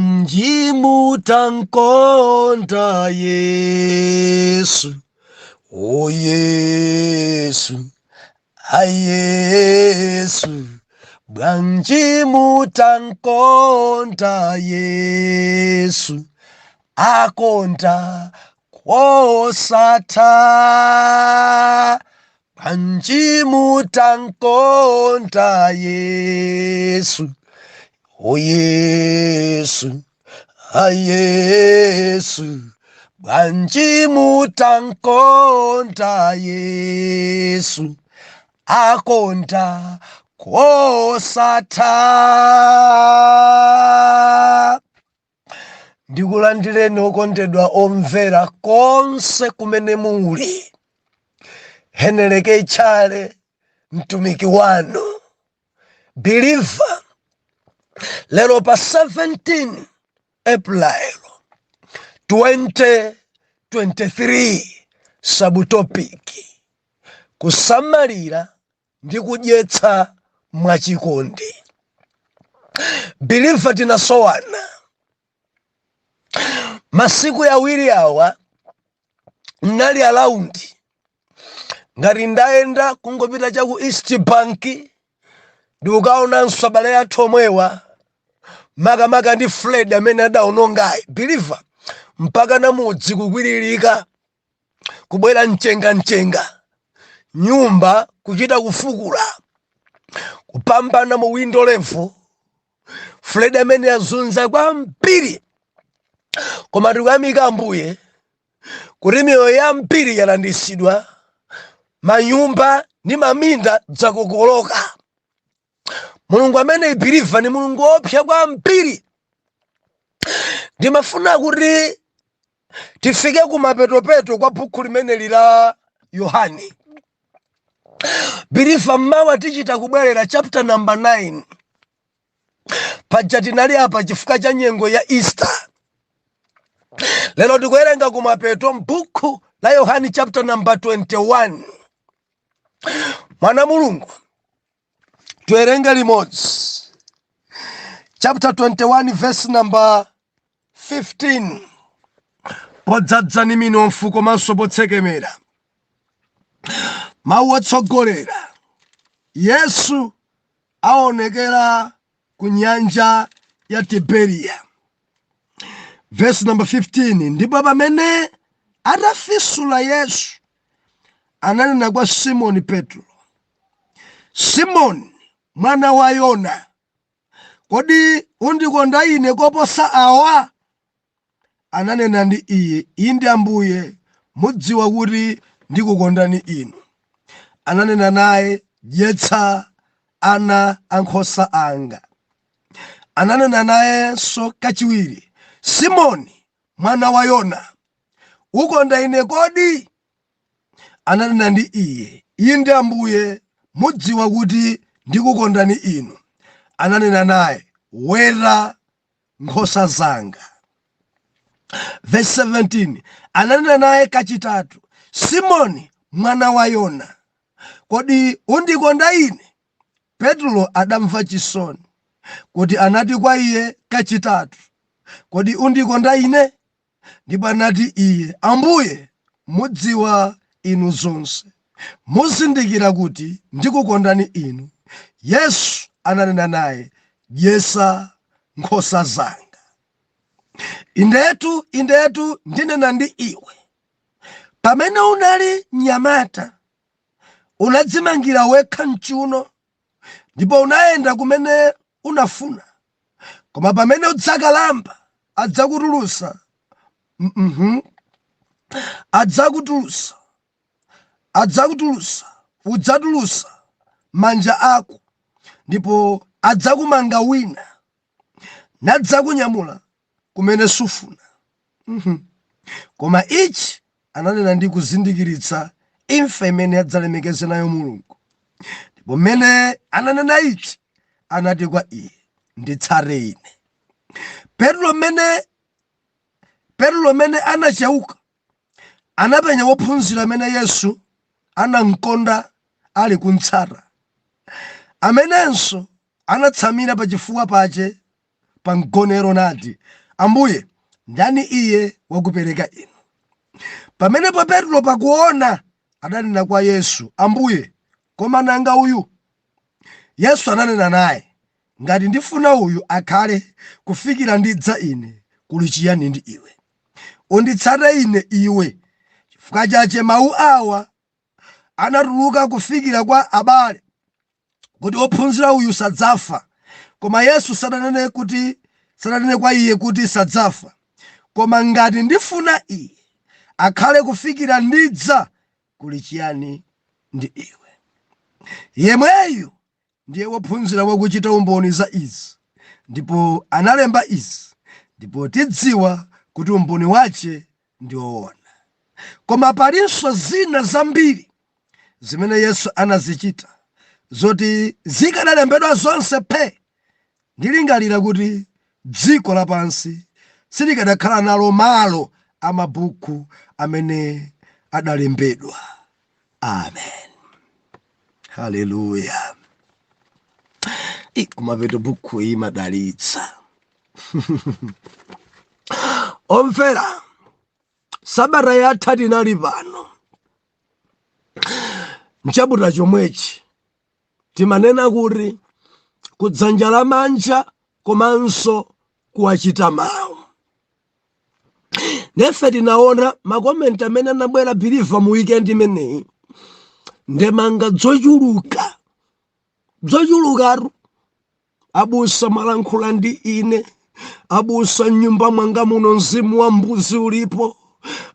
Bwanji mutankonda Yesu, o Yesu, a Yesu. Bwanji mutankonda Yesu, akonda kosatha. Bwanji mutankonda Yesu, o Yesu, a Yesu. Bwanji mutankonda Yesu, akonda kosatha. Ndikulandireni okondedwa omvera konse kumene muli. Heneleke Tchale, mtumiki wanu believer, lero pa 17 April 2023, subtopic kusamalira ndi kudyetsa mwachikondi. Believer, tinasowana masiku yawiri awa, nali around ngati ndayenda kungopita cha ku East Bank, ndikukaonanso abale athu omwewa, makamaka ndi Fred amene adaonongayi. Believer, mpaka namudzi kukwiririka, kubwera mchengamchenga, nyumba kuchita kufukula, kupambana mu window level. Fred amene azunza kwambiri, koma tikuyamika Ambuye kuti miyoyo yambiri yalandisidwa, manyumba ndi maminda dzakokoloka. Mulungu amene, believer, ni Mulungu wopsa kwambiri. Ndimafuna kuti tifike kumapetopeto kwa bukhu limeneli la Yohani. Believer, mmawa tichita kubwerera chapter number 9. Paja tinali apa chifukwa cha nyengo ya Easter. Lero tikuwerenga kumapeto m'buku la Yohani, chapter number 21. Mwana Mulungu, tiwerenge limodzi chapter 21 verse number 15, podzadzani minofu komanso potsekemera. Mawu otsogolera: Yesu aonekera ku nyanja ya Tiberiya. Verse number 15: Ndipo pamene atafisula Yesu, ananena kwa Simoni Petro, "Simoni mwana wa Yona, kodi undikonda ine koposa awa?" Ananena ndi iye, "Inde Ambuye, mudziwa kuti ndikukondani inu." Ananena naye, "Dyetsa ana ankhosa anga." Ananena nayenso kachiwiri, "Simoni mwana wa Yona, ukonda ine kodi?" Ananena ndi iye, "Inde Ambuye, mudziwa kuti ndikukondani inu." Ananena naye, "Weta nkhosa zanga." Verse 17: Ananena naye kachitatu, "Simoni mwana wa Yona, kodi undikonda ine?" Petro adamva chisoni kuti anati kwa iye kachitatu, "Kodi undikonda ine?" Ndipo anati iye, "Ambuye, mudziwa inu zonse, muzindikira kuti ndikukondani inu." Yesu ananena naye, "Dyetsa nkhosa zanga. Indetu, indetu, ndinena ndi iwe, pamene unali mnyamata unadzimangira wekha mchuno ndipo unayenda kumene unafuna, koma pamene udzakalamba adzakutulusa, adzakutulusa, adzakutulusa, udzatulusa manja ako ndipo adzakumanga wina nadzakunyamula kumene sufuna. Koma ichi ananena ndi kuzindikiritsa imfa imene adzalemekeze nayo Mulungu. Ndipo mmene ananena ichi, anati kwa iye, "Nditsate ine." Petro mmene anacheuka, anapenya wophunzira amene Yesu anamkonda ali kumtsata, amenenso anatsamira pachifuwa pache. pa mgonero nati, Ambuye, ndani iye wakupereka inu? Pamenepo Petro pakuona adanena kwa Yesu, Ambuye, koma nanga uyu? Yesu ananena naye, Ngati ndifuna uyu akhale kufikira ndidza ine, kuli chiyani ndi iwe? Unditsate ine iwe. Chifukwa chache mawu awa anatuluka kufikira kwa abale, kuti wophunzira uyu sadzafa. Koma Yesu sadanene kwa iye kuti sadzafa, koma ngati ndifuna iye akhale kufikira ndidza, kuli chiyani ndi iwe? Yemweyu ndiye wophunzira wakuchita umboni za izi, ndipo analemba izi, ndipo tidziwa kuti umboni wache ndi woona. Koma palinso zina zambiri zimene Yesu anazichita, zoti zikadalembedwa zonse phe, ndilingalira kuti dziko lapansi silikadakhala nalo malo a mabuku amene adalembedwa. Amen. Haleluya. Kumapeto buku imadalitsa. Omvera, sabata yatha tinali pano mchaputa chomwechi, timanena kuti kudzanja lamanja komanso kuwachita mawu. Nefe tinaona makomenti amene anabwera believer mu weekend imeneyi, ndemanga zochuluka zochulukatu. Abusa, mwalankhula ndi ine. Abusa, mnyumba mwanga muno mzimu wa mbuzi ulipo.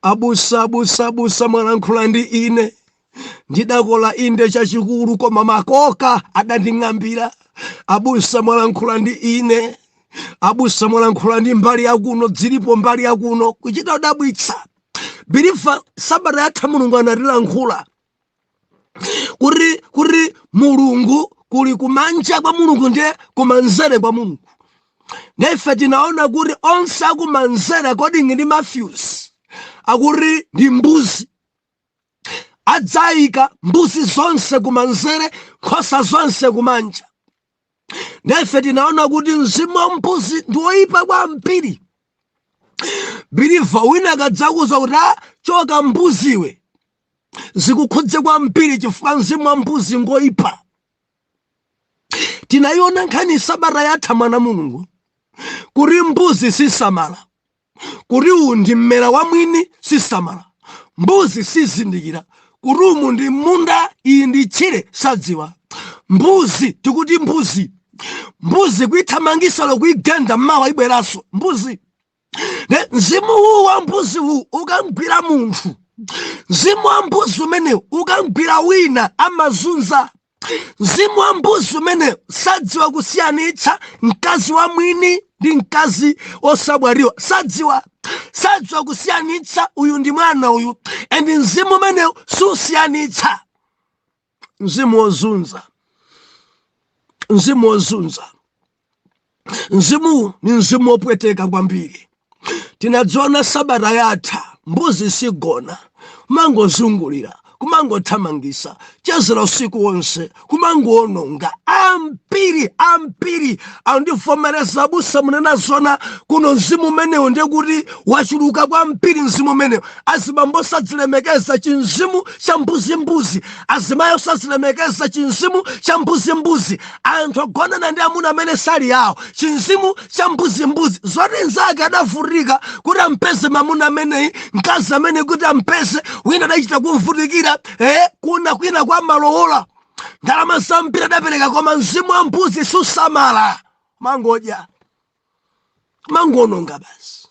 Abusa, abusa, abusa, mwalankhula ndi ine. Ndidakola inde chachikulu, koma makoka adanding'ambira. Abusa, mwalankhula ndi ine. Abusa, mwalankhula ndi mbali yakuno, dzilipo mbali yakuno. Kuchita kudabwitsa believer. Sabata yatha Mulungu anatilankhula kuti Mulungu kuli kumanja kwa Mulungu ndiye kumanzere kwa Mulungu. Ndife tinaona kuti onse akumanzere, according ndi Matthews, akuti ndi mbuzi. Adzayika mbuzi zonse kumanzere, nkhosa zonse kumanja. Ndife tinaona kuti mzimu wa mbuzi ndi woyipa kwambiri believer. Wina akadzakuza kuti, "Ah, choka mbuziwe," zikukhudze kwambiri, chifukwa mzimu wa mbuzi ngoyipa. Tinayiona nkhani sabata yatha, mwana Mulungu, kuti mbuzi sisamala kuti uwu ndi mmera wa mwini, sisamala. Mbuzi sizindikira kuti umu ndi munda, iyi ndi tchire, sadziwa mbuzi. Tikuti mbuzi, mbuzi kuithamangisalo, kuigenda, mmawa ibweranso mbuzi. Ne mzimu uwu wa mbuzi uwu ukamgwira munthu, mzimu wa mbuzi umenewu ukamgwira wina, amazunza. Mzimu wa mbuzi umene sadziwa kusiyanitsa mkazi wa mwini ndi mkazi osabwariwa, sadziwa, sadziwa kusiyanitsa uyu ndi mwana uyu, and mzimu umenewu susiyanitsa. Mzimu wozunza, mzimu wozunza, mzimuwu ni mzimu wopweteka kwambiri. Tinadziona sabata yatha, mbuzi sigona, kumangozungulira, kumangothamangisa, chezera usiku wonse, kumangoononga. Ambiri ambiri andivomereza, "Abusa, munena zona kuno, mzimu umenewu ndekuti wachuluka kwambiri." Mzimu umenewu, azibambo osadzilemekeza, chinzimu cha mbuzimbuzi, azimayi osadzilemekeza, chinzimu cha mbuzimbuzi, anthu ogonana ndi amuna amene sali yawo, chinzimu cha mbuzimbuzi. Zoti nzake adavutika kuti ampeze mamuna ameneyi, mkazi amene kuti ampeze, wina adachita kumvutikira, kuna kwina kwa malowola, ndalama zambiri adapereka, koma mzimu wa mbuzi susamala, mangodya, mangononga basi,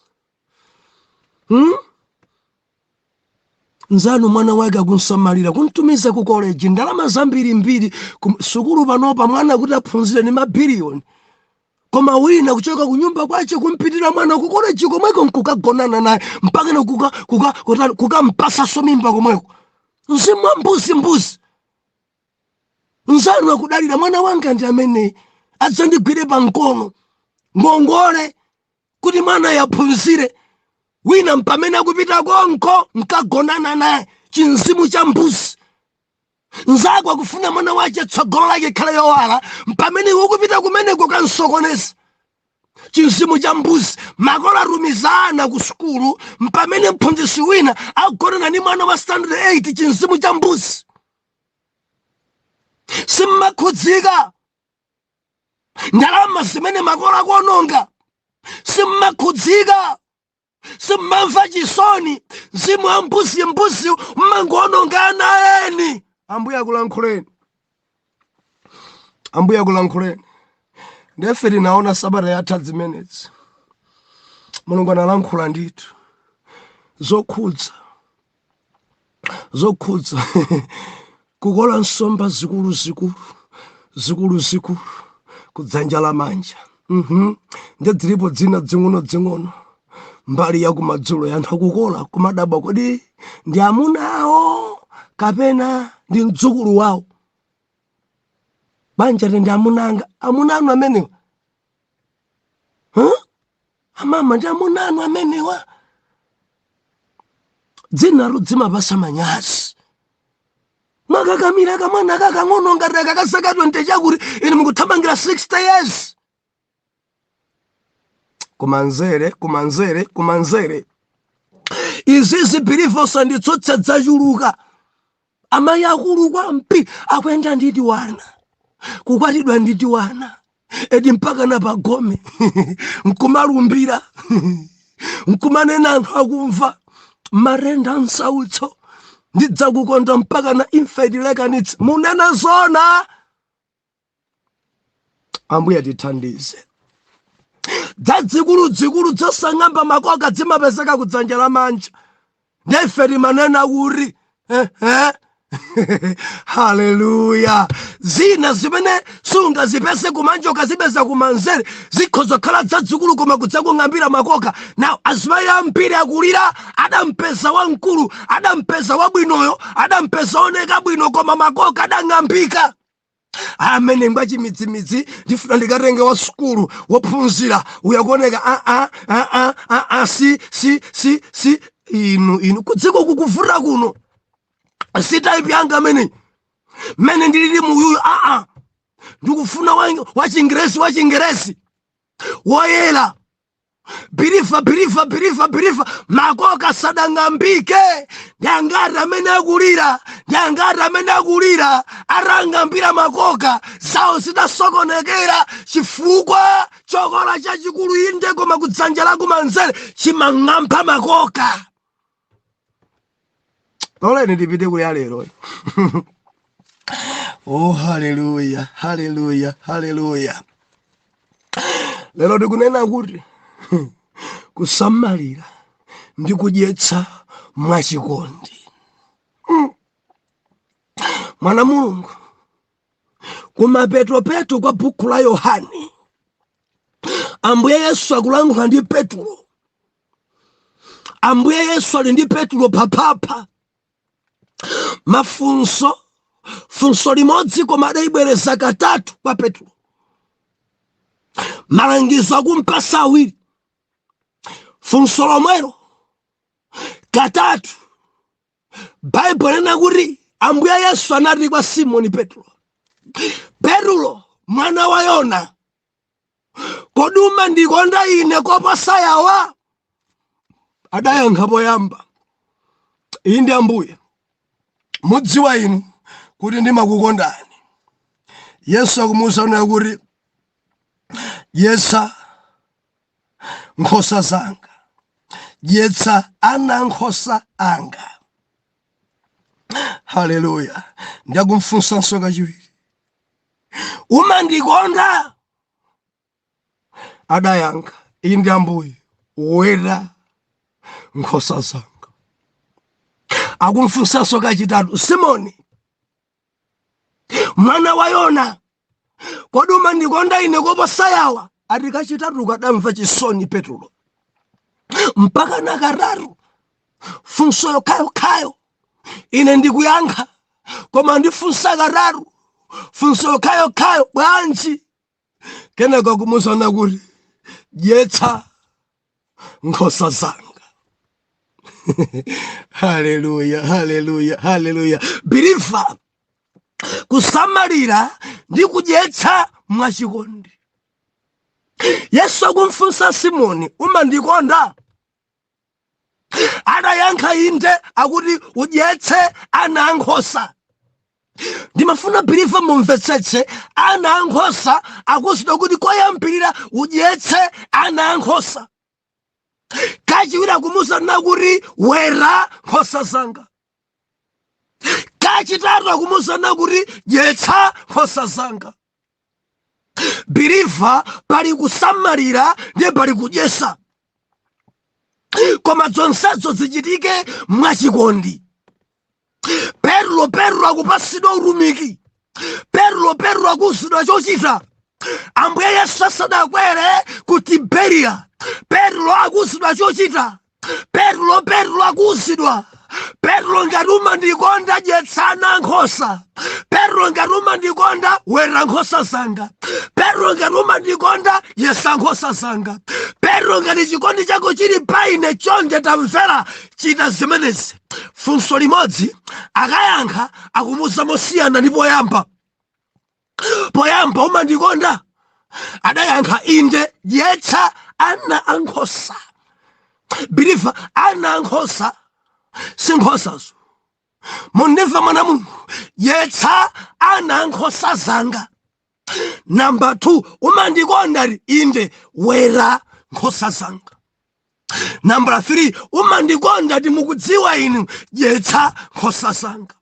Nzanu mwana wake akunsamalira, kuntumiza ku college, ndalama zambirimbiri ku sukulu. Panopa mwana kuti aphunzire ni mabiliyoni, koma wina kuchoka kunyumba kwache kumpitira mwana ku college komweko, nkukagonana naye, mpaka kukampasaso mimba komweko. Mzimu wa mbuzi mbuzi. Nzanu akudalira, "Mwana wanga ndi amene adzandigwire pa mkono," ngongole kuti mwana yaphunzire. Wina mpamene akupita konko nkagonana naye, chinzimu cha mbuzi. Nzako akufuna mwana wache tsogolo lake khale yowala, mpamene iwe ukupita kumeneko kansokoneza. Chinzimu cha mbuzi. Makolo atumiza ana ku sukulu, mpamene mphunzitsi wina akugonana ndi mwana wa standard 8. Chinzimu cha mbuzi. Simmakhudzika ndalama zimene makolo akuononga, simmakhudzika, simmamva chisoni. Mzimu wa mbuzi, mbuzi, mmangoononga ana eni. Ambuye akulankhuleni, Ambuye akulankhuleni. Ndefe tinaona sabata yatha zimenezi. Mulungu analankhula ndithu zokhudza, zokhudza kukola nsomba zikulu zikulu zikulu zikulu kudzanja lamanja. Nde zilipo dzina dzing'ono dzing'ono mbali ya kumadzulo, yanthu akukola kumadabwa, kodi ndi amuna awo kapena ndi mdzukulu wawo? Banja ndi amuna anga. Amuna anu amenewa? Huh? Amama, ndi amuna anu amenewa? Dzina dzimapasa manyazi. Mwakakamira kamwana kakang'ono ngati akakazaka 20 chakuti, ine mukuthamangira 60 years. Kumanzere, kumanzere, kumanzere. Izizi, believer, usanditsutse, dzachuluka. Amayi akulu kwampi akuyenda nditi wana, kukwatidwa nditi wana edi, mpaka na pagome nkumalumbira, nkumanena anthu akumva, "Marenda msautso, ndidzakukonda mpaka na imfa itilekanitse." Munena zona? Ambuye tithandize. Dzadzikuludzikulu dzosang'amba makoka dzimapezeka kudzanja lamanja. Ndefe timanena kuti ehe, haleluya, zina zimene sungazipeze kumanja ukazipeza kumanzere zikhoza kukhala dzadzikulu, koma kudzakung'ambira makoka. Na azimayi ambiri akulira, adampeza wamkulu, adampeza wabwinoyo, adampeza oneka bwino, koma makoka adang'ambika. Amene ngwachimidzimidzi, ndifuna ndikatenge wa sukulu, wophunzira uyakuoneka. A a a a a a si si si si inu inu, kudziko kukuvuta kuno, si type yanga amene mmene ndilili muyuyu. Aa, ndikufuna wa Chingerezi, wa Chingerezi woyera. Believer, believer, believer, believer, makoka sadang'ambike. Ndi angati amene akulira? Ndi angati amene akulira atang'ambira makoka, zawo zidasokonekera chifukwa chokola chachikulu? Inde, koma kudzanja lakumanzere chimang'amba makoka. Loleni ndipite kuya lero. Oh, haleluya, haleluya, haleluya! Lero tikunena kuti kusamalira ndi kudyetsa mwachikondi. Mwana Mulungu, kumapetopeto kwa buku la Yohane, Ambuye Yesu akulankhula ndi Petulo. Ambuye Yesu ali ndi Petulo phaphapha. Mafunso, funso limodzi koma adayibwereza katatu kwa Petulo. Malangizo akumpasa awiri, funso lomwelo katatu. Baibulo lina kuti Ambuye Yesu anati kwa Simoni Petro, "Petulo, mwana wa Yona, kodi umandikonda ine koposa yawa?" Adayankha poyamba, "Inde Ambuye, mudziwa inu kuti ndimakukondani." Yesu akumuwuza unena kuti, "Dyetsa nkhosa zanga, dyetsa ana nkhosa anga." Haleluya! Ndakumfunsanso kachiwiri, "Umandikonda?" Adayankha, "Inde Ambuye, weta nkhosa zanga." Akumfunsanso kachitatu, "Simoni, mwana wa Yona, kodi umandikonda ine koposa yawa?" Ati kachitatu kadamva chisoni Petulo, mpaka na katatu funso yokhayokhayo ine ndikuyankha, koma ndifunsa katatu funso yokhayokhayo bwanji? Kenaka kumuzana kuti, "Dyetsa nkhosa zanga." Haleluya, haleluya, haleluya! Believer, kusamalira ndi kudyetsa mwachikondi. Yesu akumfunsa Simoni, umandikonda? Adayankha inde, akuti udyetse ana ankhosa. Ndimafuna believer mumvetsetse, ana ankhosa akuuzidwa kuti koyambirira udyetse ana ankhosa, kachiwiri akumuuza nakuti weta nkhosa zanga, kachitatu akumuuza nakuti dyetsa nkhosa zanga. Believer, pali kusamalira ndiye pali kudyesa, koma zonsezo zichitike mwachikondi. Petro akupasidwa utumiki, Petro akuuzidwa chochita. Ambuye Yesu asadakwere ku Tiberiya, Petro akuuzidwa chochita. Petro akuuzidwa, Petro, ngati umandikonda, dyetsa ana nkhosa. Petro, ngati umandikonda, weta nkhosa zanga. Petro, ngati umandikonda, dyetsa nkhosa zanga. Petro, ngati chikondi chako chili pa ine, chonde tamvera, chita zimenezi. Funso limodzi akayankha akumuuza mosiyana ndi poyamba. Poyamba, umandikonda? Adayankha inde, dyetsa ana ankhosa. Believer, ana ankhosa si nkhosazo. Mundimva, mwana Mulungu? Dyetsa ana ankhosa zanga. Namba 2, umandikonda? Inde, weta nkhosa zanga. Namba 3, umandikonda? Timukudziwa inu, dyetsa nkhosa zanga.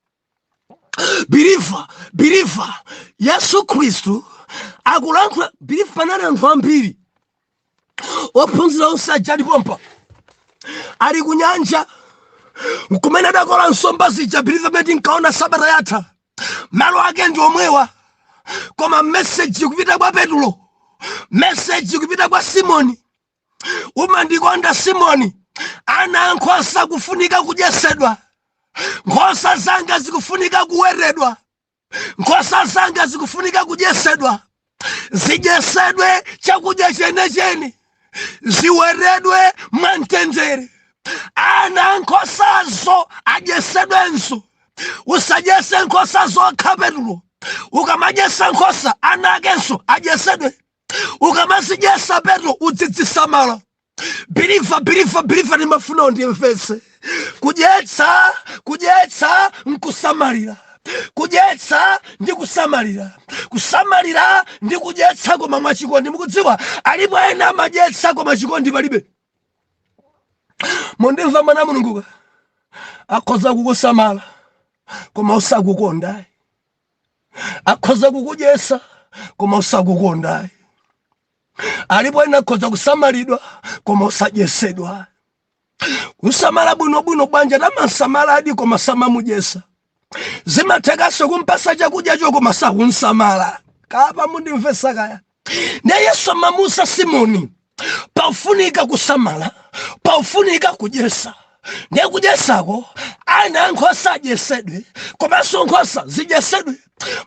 Believer, Yesu Khristu akulankhula. Believer, panali anthu ambiri, ophunzira onse aja alipompa, ali kunyanja kumene adakola nsomba zija. Believer, mene tinkaona sabata yatha, malo ake ndi omwewa, koma message kupita kwa Petulo, message kupita kwa Simoni. Umandikonda, Simoni? Ana ankhosa kufunika kudyesedwa, nkhosa zanga zikufunika kuwetedwa, nkhosa zanga zikufunika kudyesedwa, zidyesedwe chakudya chenecheni, ziwetedwe mwamtendere. Ana ankhosazo adyesedwenso. Usadyese nkhosa zokha, Petulo. Ukamadyesa nkhosa, ana akenso adyesedwe. Ukamazidyesa, Petro, udzidzisamala. Believer, ndimafuna undimvetse. Kudyetsa nkusamalira, kudyetsa ndi kusamalira, kusamalira ndi kudyetsa, koma mwachikondi. Mukudziwa, alipo ena amadyetsa koma chikondi palibe. Mundimva, mwana Mulungu? Akhoza kukusamala koma usakukonda, akhoza kukudyetsa koma usakukonda. Alipo ena akhoza kusamalidwa koma usadyesedwa. Kusamala bwinobwino bwanja, tamasamaladi koma samamudyesa. Zimathekanso kumpasa chakudyacho koma sakunsamala. Kapa mundimvesa kaya? Ne Yesu amamuuza Simoni, pafunika kusamala, pafunika kudyesa. Ndiye kudyesako, ana ankhosa adyesedwe komanso nkhosa zidyesedwe.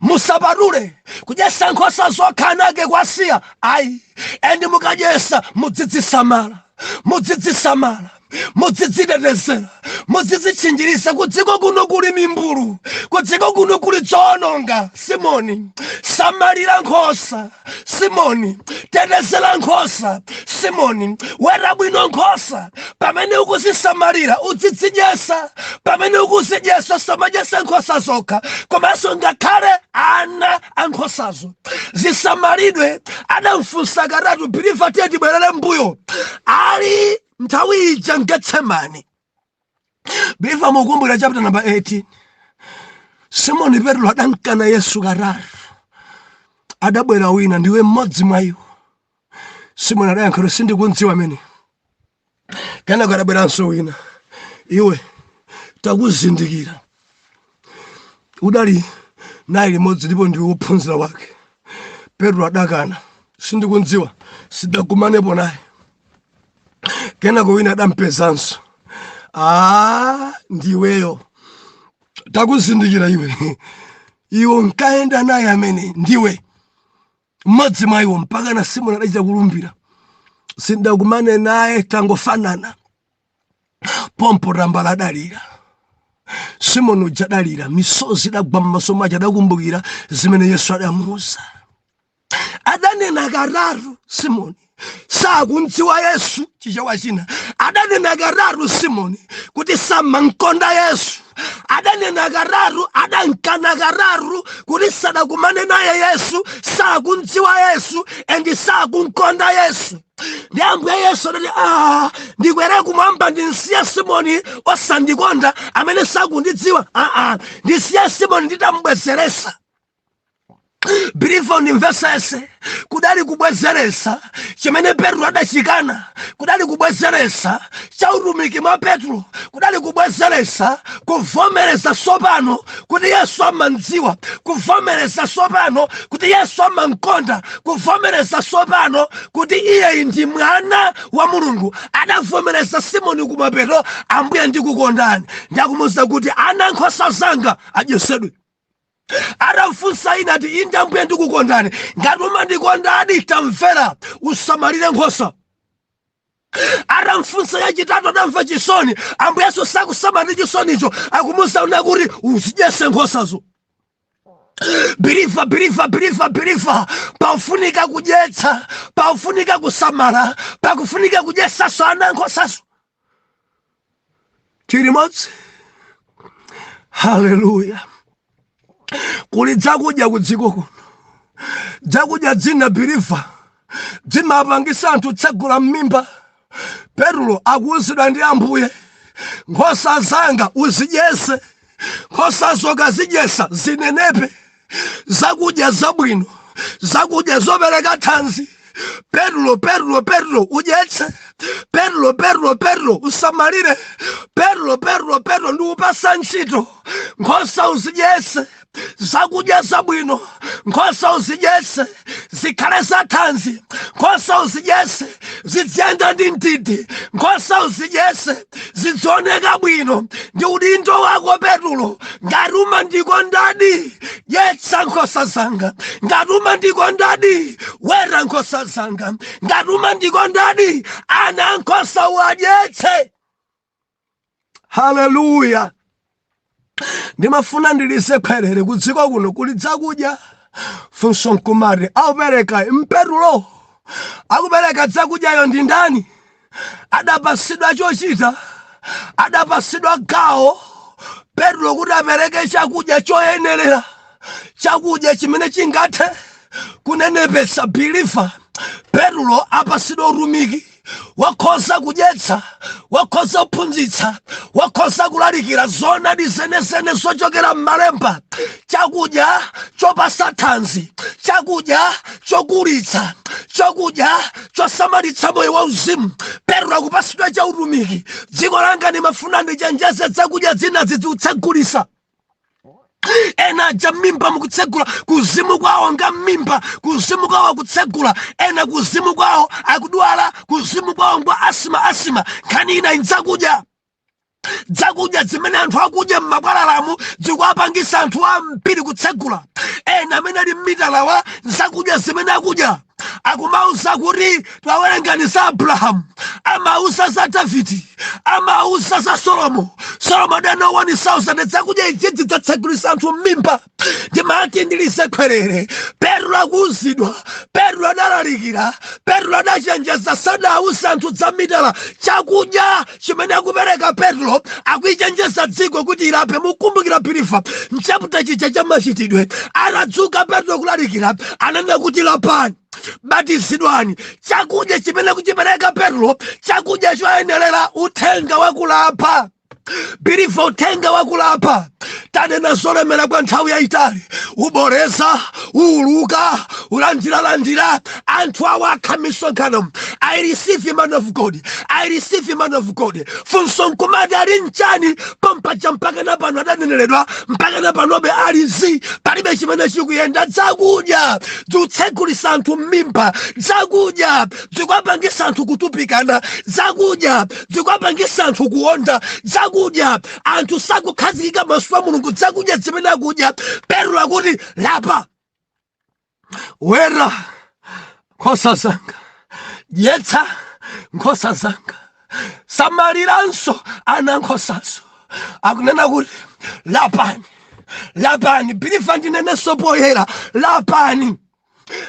Musapatule kudyesa nkhosa zokha, anake kwasiya, ayi. And mukadyesa mudzidzisamala, mudzidzisamala, mudzidzitetezera, mudzidzitchinjiriza. Kudziko kuno kuli mimbulu, kudziko kuno kuli zoononga. Simoni, samalira nkhosa. Simoni, tetezera nkhosa. Simoni, weta bwino nkhosa. Pamene ukuzisamalira, udzidzidyesa. Pamene ukuzidyesa, samadyesa nkhosa zokha, komanso ngakhale ana a nkhosazo zisamalidwe. Adamfunsa katatu. Believer, tiye tibwerere mbuyo. Ali nthawi ija mGetsemani, believer, mukumbukira chapter number 18, Simoni Petro adankana Yesu katatu. Adabwera wina, ndiwe mmodzi mwa iwo. Simoni adayankha kuti sindikundziwa amene. Kenako adabweranso wina, iwe takuzindikira, udali naye limodzi ndipo ndiwe wophunzira wake. Petro adakana, sindikundziwa, sidakumanepo naye. Kenako wina adampezanso, aa, ndiweyo, takuzindikira iwe, iwe nkayenda naye amene, ndiwe mmodzi mwa iwo. Mpaka na Simoni adachita kulumbira, sindakumane naye, tangofanana. Pompo tambala adalira. Simoni uja adalira, misozi idagwa m'maso mwake. Adakumbukira zimene Yesu adamuuza. Adanena katatu Simoni. Sakumdziwa Yesu. Chichewa china, adanena katatu Simoni kuti samankonda Yesu. Adanena katatu, adankana katatu kuti sadakumane naye Yesu, sakumdziwa Yesu and sakunkonda Yesu. Ndi Ambuye Yesu adati, "Ah, ndikwere kumwamba, ndinsiye Simoni osandikonda, amene sakundidziwa? Aa, ndisiye Simoni nditambwezeresa." Believer, ndimvesese, kudali kubwezeresa chimene Petro adachikana, kudali kubwezeresa cha utumiki mwa Petro, kudali kubwezeresa kuvomereza sopano kuti Yesu amandziwa, kuvomereza sopano kuti Yesu amankonda, kuvomereza sopano kuti iye ndi mwana wa Mulungu. Adavomereza Simoni kumapeto, "Ambuye, ndikukondani." Ndakumuza kuti ana nkhosa zanga adyesedwe. Atamfunsa ina ati, "Inde Ambuye, ndikukondani." "Ngati umandikondadi, tamvera, usamalire nkhosa." Atamfunsa yachitatu, adamva chisoni. Ambuye Yesu sakusamala chisonicho, akumuza una kuti uzidyese nkhosazo. Believer, believer, believer, believer, pafunika kudyetsa, pafunika kusamala, pakufunika kudyetsaso ana nkhosazo. Tili modzi. Haleluya! Kuli dzakudya kudziko kuno, dzakudya dzina, believer, dzimapangisa anthu tsegula m'mimba. Petro akuwuzidwa ndi Ambuye, "Nkhosa zanga uzidyese, nkhosa zokazidyesa zinenepe." Zakudya zabwino, zakudya zopereka thanzi. Petro, Petro, Petro, udyetse. Petro, Petro, Petro, usamalire. Petro, Petro, Petro, ndikupasa ntchito, nkhosa uzidyese zakudya zabwino, nkhosa uzidyese zikhale zathanzi, nkhosa uzidyese zidziyenda ndi mtiti, nkhosa uzidyese zizioneka bwino. Ndi udindo wako, Petulo. Ngati umandikondadi, dyetsa nkhosa zanga. Ngati umandikondadi, weta nkhosa zanga. Ngati umandikondadi, ana nkhosa uwadyetse. Haleluya! Ndimafuna ndilise khwerere, kudziko kuno kuli dzakudya. Funso nkumati, aupereka mpetulo, akupereka dzakudyayo ndi ndani? Adapasidwa chochita, adapasidwa gawo Petro kuti apereke chakudya choyenerera, chakudya chimene chingathe kunenepetsa believer. Petro apasidwa utumiki, wakhoza kudyetsa, wakhoza kuphunzitsa, wakhoza kulalikira zoonadi zenezene zochokera m'malemba, chakudya chopasa thanzi, chakudya chokulitsa, chakudya chosamalitsa moyo wauzimu. Petro akupasidwa cha utumiki. Dziko langa, ndimafuna ndichenjeze, zakudya zina zikutsegulisa ena aja m'mimba mukutsegula, kuzimu kwawo nga m'mimba, kuzimu kwawo akutsegula ena, kuzimu kwawo akudwala, kuzimu kwawo ngwa asima asima. Nkhani ina ndzakudya, zakudya zimene anthu akudya m'makwalalamu zikuwapangisa anthu ambiri kutsegula. Ena amene ali m'mitalawa, zakudya zimene akudya, akumauza kuti tawerengani za Abrahamu, amauza za Davidi, amauza za Solomo. Solomo adana 1000. Zakudya izizi zatsegulisa anthu m'mimba. Ndimati ndilise khwerere, Petro akuuzidwa, Petro adalalikira, Petro adachenjeza, sadauza anthu za mitala. Chakudya chimene akupereka Petro akuichenjeza dziko kuti ilape. Mukumbukira, believer, m'chapter chija cha Machitidwe, atadzuka Petro kulalikira, ananena kuti, "Lapani, batizidwani." Chakudya chimene kuchipereka Petro, chakudya choyenerera, uthenga wakulapa. Believer, uthenga wakulapa, tanena zolemera kwa nthawi yayitali, uboreza uuluka ulandiralandira. Anthu awa akha misonkhano, "I receive, man of God, I receive, man of God." Funso nkumati, ali mchani pompaja? Mpaka na pano adaneneredwa, mpaka na panobe ali zi, palibe chimene chikuyenda. Zakudya zikutsegulisa anthu m'mimba, zakudya zikuwapangisa anthu kutupikana, zakudya zikuwapangisa anthu kuonda, zakudya anthu sakukhazikika maso a Mulungu. Zakudya zimene akudya, Petro akuti, "Lapa, weta nkhosa zanga, dyetsa nkhosa zanga, samaliranso ana nkhosazo." Akunena kuti lapani, lapani. Believer, ndinenenso poyera, lapani.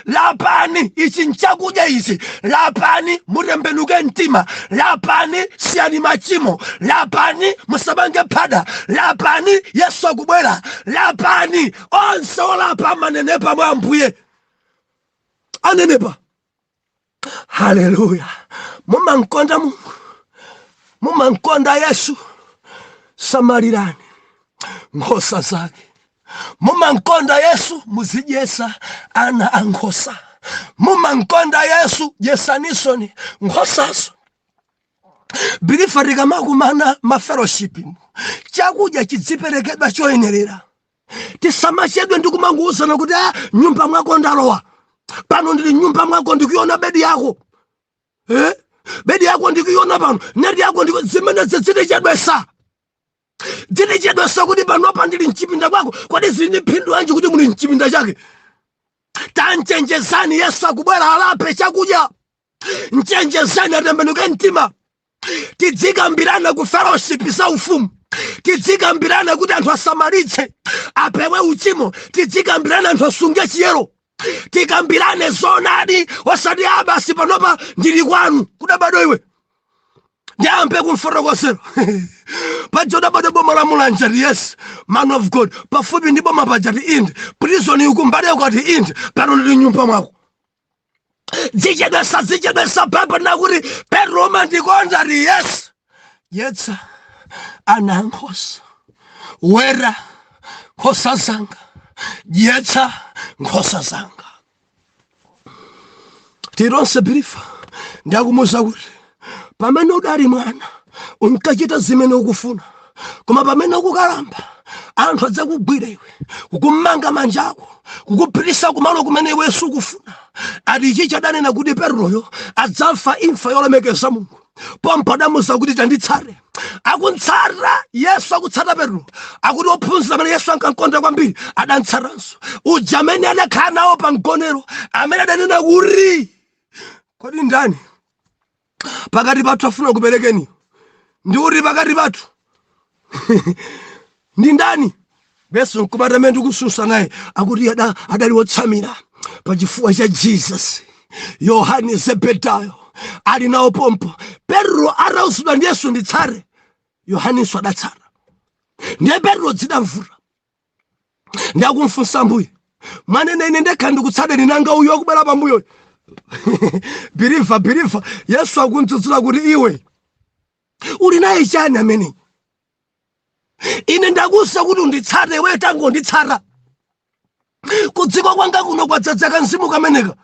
Lapani, ichi nchakudya ichi. Lapani, mutembenuke mtima. Lapani, siyani machimo. Lapani, musapange phada. Lapani, Yesu akubwera. Lapani. Onse olapa amanenepa mwa Ambuye, anenepa. Haleluya! Mumankonda Mulungu, mumankonda Yesu, samalirani nkhosa zake. Mumankonda Yesu, muzidyesa ana a nkhosa. Mumankonda Yesu, dyesanisoni nkhosazo. Believer, tikamakumana mafellowship, chakudya chidziperekedwa choyenerera. Tisamachedwe ndi kumangouzana kuti, "Ah, nyumba mwako ndalowa pano, ndili nyumba mwako, ndikuiona bedi yako, eh? Bedi yako ndikuiona pano, neti yako ndiku." Zimene zitichedwesa, zitichedwesa kuti panopa ndili mchipinda kwako. Kodi zili ndi phindu anji kuti muli mchipinda chake? Tanchenjezani, Yesu akubwera, alape chakudya. Mchenjezani atembenuke mtima. Tidzikambirana ku fellowship za ufumu, tidzikambirana kuti anthu asamalitse, apewe uchimo. Tidzikambirana anthu asunge chiyero. Tikambirane zonadi, osati abasi panopa ndili kwanu. Kudabadwa iwe, ndiyambe kumfotokozera paja udabadwa boma la Mulanje? Ati, "Yes, man of God." Pafupi ndi boma paja? Ti, "Inde." Prison ikumbali yako? Ati, "Inde." Pano ndili nyumba mwako. Zichedwesa, zichedwesa papa nakuti, "Petro, umandikonda?" Ati, "Yes." Dyetsa ana ankhosa, weta nkhosa zanga, dyetsa nkhosa zanga. Tironse believer, ndakumuza kuti pamene udali mwana unkachita zimene ukufuna, koma pamene ukukalamba anthu adzakugwira iwe, kukumanga manja ako, kukupitisa kumalo kumene iwe sukufuna. Ati ichi chadanena kuti Petroyo adzafa imfa yolemekeza Mulungu. Pompo adamuza kuti, "Tanditsate." Akuntsata Yesu, akutsata Petro. Akuti ophunzira amene Yesu ankankonda kwambiri adantsatanso, uja amene adakhala nawo pa mgonero, amene adanena kuti, "Kodi ndani pakati pathu afuna kuperekeni? Ndi uti pakati pathu? Ndi ndani?" Yesu nkumati, amene ndikususa naye. Akuti adali wotsamira pachifuwa cha Jesus. Yohane Zebedayo ali nawo pompo. Petro atauzidwa ndi Yesu, "Nditsate," Yohaneso adatsata. Ndiye Petro zidamvuta, ndakumfunsa, "Mbuye, mwanene ine ndekha ndikutsateni, nanga uyu akubwera pambuyoyo?" Believer, believer, Yesu akunzudzula kuti, "Iwe uli naye chani amene ine ndakusa kuti unditsate? Iwe tangonditsata. Kudziko kwanga kuno kwadzadzaka mzimu kameneka.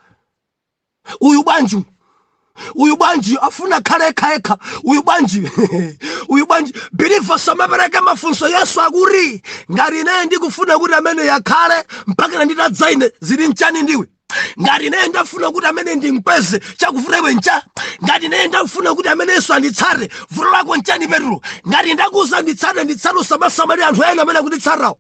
Uyu bwanji? Uyu bwanji afuna khale yekha yekha? Uyu bwanji? Uyu bwanji?" Believer, samapereke mafunso. Yesu akuti, "Ngati ine ndikufuna kuti amene yakhale mpaka nditadza ine, zili mchani ndiwe? Ngati ine ndafuna kuti amene ndimkweze, chakuvuta iwe ncha? Ngati ine ndafuna kuti amene Yesu anditsate, vuto lako nchani, Petro? Ngati ndakuza nditsate, nditsate. Usamasamalire anthu ena amene akunditsatawo."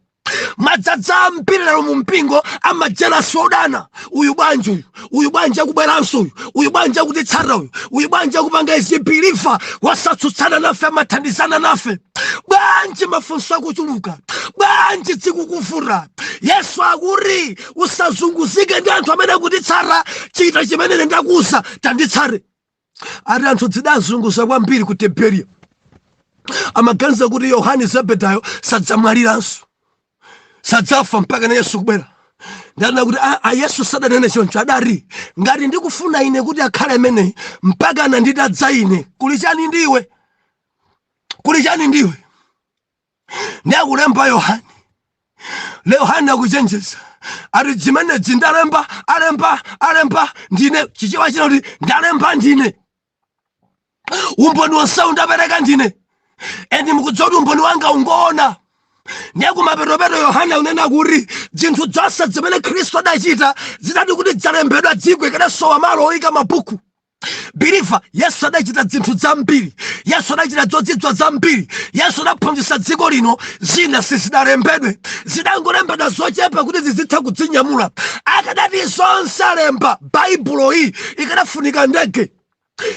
Madzadza ambiri lero mu mpingo amajealous, odana. Uyu bwanji? Uyu, uyu bwanji akubweranso? Uyu, uyu bwanji akutitsata? Uyu, uyu bwanji akupanga izi? Believer, wasatsutsana nafe, amathandizana nafe. Bwanji mafunso akuchuluka? Bwanji dzikukuvuta? Yesu akuti, "Usazunguzike ndi anthu amene akutitsata. Chita chimene ndakuza, tanditsate." Ati anthu zidazunguza kwambiri ku Tiberiya. Amaganiza kuti Yohane Zebedayo sadzamwaliranso, sadzafa mpaka na Yesu kubwera. Ndanena kuti a Yesu sadanene choncho. Adati, "Ngati ndikufuna ine kuti akhale ameneyi mpaka na nditadza ine, kuli chani ndiwe? Kuli chani ndiwe?" Ndi akulemba Yohane. Yohane akuchenjeza, ati, "Zimenezi ndalemba, alemba, alemba ndine." Chichewa china kuti, "Ndalemba ndine, umboni wonsewu ndapereka ndine, and mukudziwa kuti umboni wanga ungoona." Ndiye kumapetopeto Yohane akunena kuti zinthu zonse zimene Khristu adachita zidati kuti zalembedwa, dziko ikadasowa malo oyika mabuku. Believer, Yesu adachita zinthu zambiri, Yesu adachita zodzidwa zambiri, Yesu adaphunzitsa dziko lino. Zina sizidalembedwe, zidangolembedwa zochepa kuti zizitha kudzinyamula. Akadati zonse alemba, Baibulo iyi ikadafunika ndege.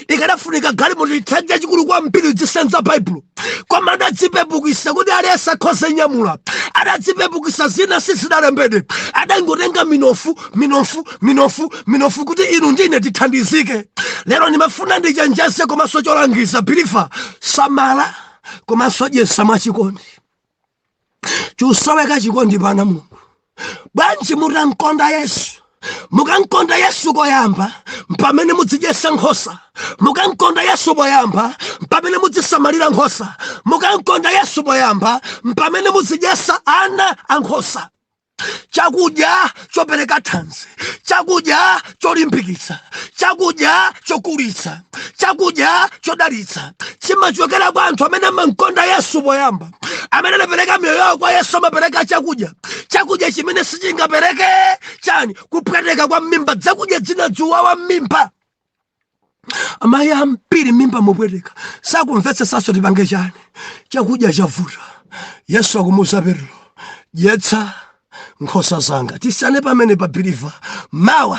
Ikadafunika galimoto ithanki yachikulu kwambiri idzisenza Baibulo, koma adadzipepukisa kuti aliyense akhoze nyamula. Adadzipepukisa, zina sizidalembedwe, adangotenga minofu, minofu, minofu, minofu kuti inu ndine tithandizike. Lero ndimafuna ndichenjeze komanso cholangiza believer: samala komanso dyesa mwachikondi. Chusoweka chikondi pana Mulungu. Bwanji mutamkonda Yesu? Mukamkonda Yesu koyamba, mpamene mudzidyesa nkhosa. Mukamkonda Yesu poyamba, mpamene mudzisamalira nkhosa. Mukamkonda Yesu poyamba, mpamene mudzidyesa ana a nkhosa chakudya chopereka thanzi, chakudya cholimbikitsa, chakudya chokulitsa, chakudya chodalitsa. Chimachokera kwa anthu amene amamkonda Yesu poyamba, amene anapereka miyoyo yawo kwa Yesu. Amapereka chakudya, chakudya chimene sichingapereke chani? Kupweteka kwa mmimba. Zakudya zina ziwawa mmimba. Amayi ambiri mimba mupweteka, sakumvetsetsanso tipange chani, chakudya chavuta. Yesu akumuuza Petro, "Dyetsa nkhosa zanga." Tisiyane pamene pa, believer. Mawa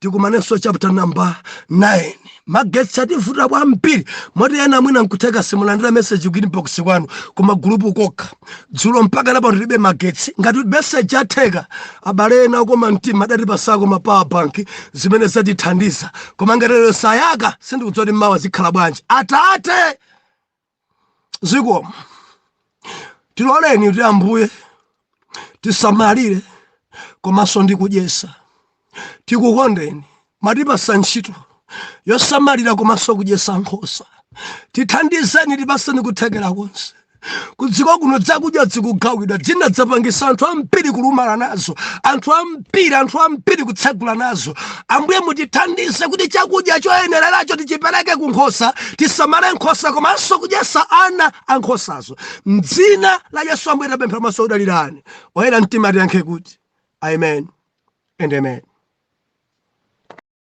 tikumanenso chapter number 9. Magetsi ativuta kwambiri moti ena mwina nkutheka simulandira message ku inbox kwanu, kuma group kokha. Dzulo mpaka napo tilibe magetsi. Ngati message atheka, abale ena koma mtima adatipasako ma power bank zimene zatithandiza, koma ngati lero sayaka, sindikudziwa kuti mawa zikhala bwanji. Atate, zikomo. Tiloleni kuti Ambuye tisamalire komanso ndi kudyesa. Tikukondeni, mwatipasa ntchito yosamalira komanso kudyesa nkhosa. Tithandizeni, tipaseni kuthekera konse. Kudziko kuno zakudya zikugawidwa, dzina dzapangisa anthu ambiri kulumala nazo, anthu ambiri, anthu ambiri kutsegula nazo. Ambuye, mutithandize kuti chakudya choyenereracho tichipereke ku nkhosa, tisamale nkhosa komanso kudyesa ana a nkhosazo. Mdzina la Yesu Ambuye tapemphera maso udalirani. Oyera mtima tiyankhe kuti amen and amen.